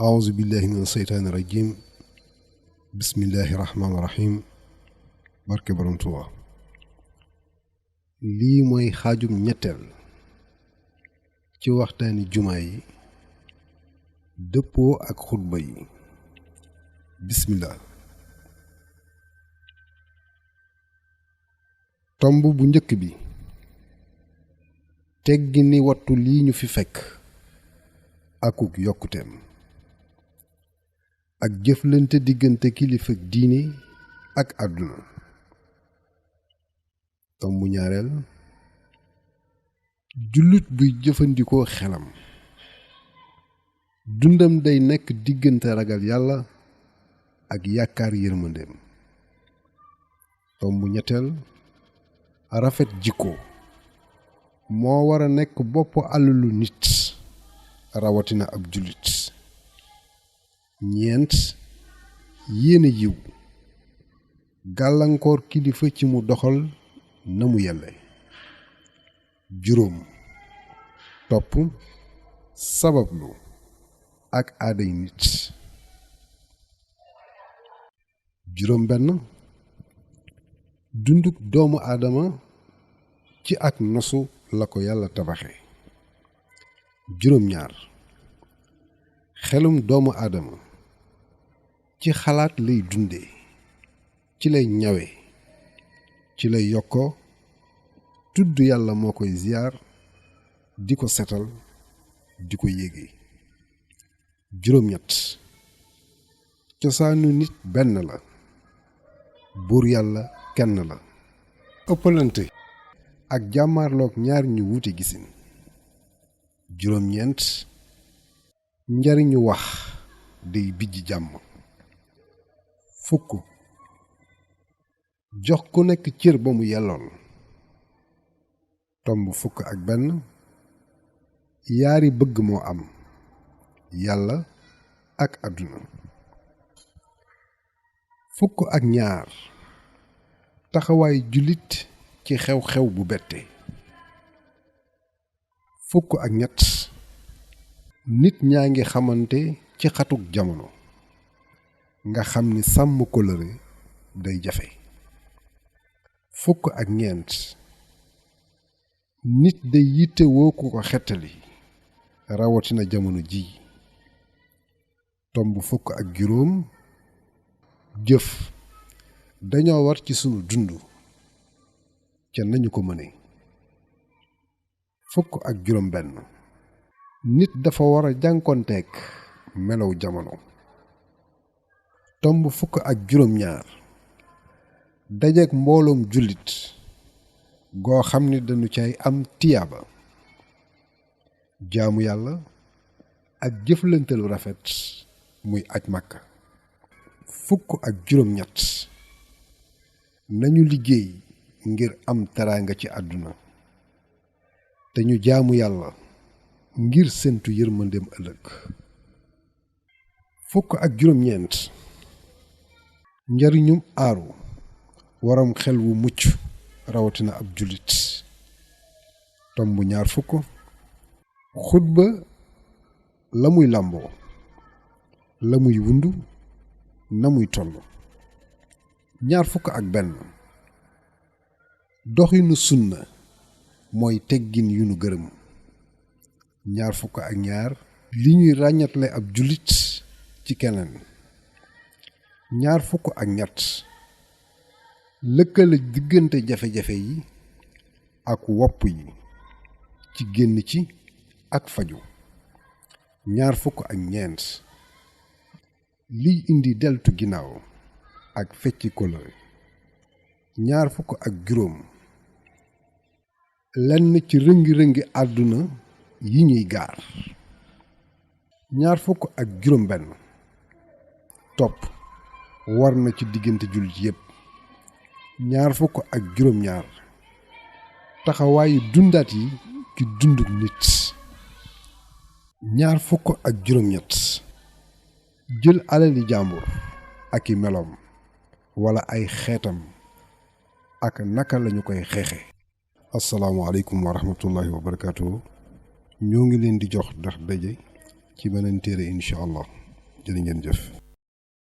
أعوذ بالله من الشيطان الرجيم بسم الله الرحمن الرحيم barke borom Tuuba lii mooy xaajum ñetteel ci waxtaani jumaa yi dëppoo ak xutba yi bismillah tomb bu njëkk bi teggi ni wattu lii ñu fi fekk akuk yokkuteem ak jëflante diggante kilifa diine ak àdduna tomb ñaareel jullit buy jëfandikoo xelam dundam day nekk diggante ragal yàlla ak yaakaar yërmandeem tomb ñetteel rafet jikko moo war a nekk bopp alalu nit rawatina ab jullit ñeent yéene yiw gàllankoor kilifa ci mu doxal na mu yelle juróom topp sabablu ak aaday nit juróom benn dunduk doomu aadama ci ak nosu la ko yàlla tabaxe juróom ñaar xelum doomu aadama ci xalaat lay dunde ci lay ñawe ci lay yokkoo tudd yàlla moo koy ziyaar di ko setal di ko yéege juróom ñett cosaanu nit benn la buur yàlla kenn la ëppalante ak jàmmaarloog ñaar ñu wuute gisin juróom ñeent njariñu wax day bijj jàmm fukk jox ku nekk cër ba mu yellool tomb fukk ak benn yaari bëgg moo am yàlla ak àdduna fukk ak ñaar taxawaay jullit ci xew-xew bu bette fukk ak ñett nit ñaa ngi xamante ci xatuk jamono nga xam ni sàmm kóllëre day jafe fukk ak ñeent nit day yitte woo ku ko xettali rawatina jamono ji tomb fukk ak juróom jëf dañoo war ci sunu dund ca nañu ko mëne fukk ak juróom benn nit dafa war a jànkonteek melow jamono tomb fukk ak juróom ñaar dajeek mbooloom jullit goo xam ni dañu cay am tiyaaba jaamu yàlla ak jëflante lu rafet muy aj Makka fukk ak juróom ñett nañu liggéey ngir am teraanga ci àdduna te ñu jaamu yàlla ngir séntu yërmandeem ëllëg fukk ak juróom ñeent njariñum aaru waram xel wu mucc rawatina ab jullit tomb ñaar fukk xutba la muy làmboo la muy wundu na muy toll ñaar fukk ak benn doxinu sunna mooy teggin yu nu gërëm ñaar fukk ak ñaar li ñuy ràññatle ab jullit ci keneen ñaar fukk ak ñett lëkkale diggante jafe-jafe yi ak wopp yi ci génn ci ak faju ñaar fukk ak ñeent liy indi deltu ginnaaw ak fecci kóllëre ñaar fukk ak juróom lenn ci rëngi-rëngi àdduna yi ñuy gaar ñaar fukk ak juróom benn topp war na ci diggante jullit yépp ñaar fukk ak juróom ñaar taxawaayu dundaat yi ci dunduk nit ñaar fukk ak juróom ñett jël alali jàmbur ak i meloom wala ay xeetam ak naka lañu koy xeexe asalaamaaleykum wa rahmatullahi wa barakaatu ñoo ngi leen di jox ndax daje ci beneen téere incha allah jërë ngeen jëf.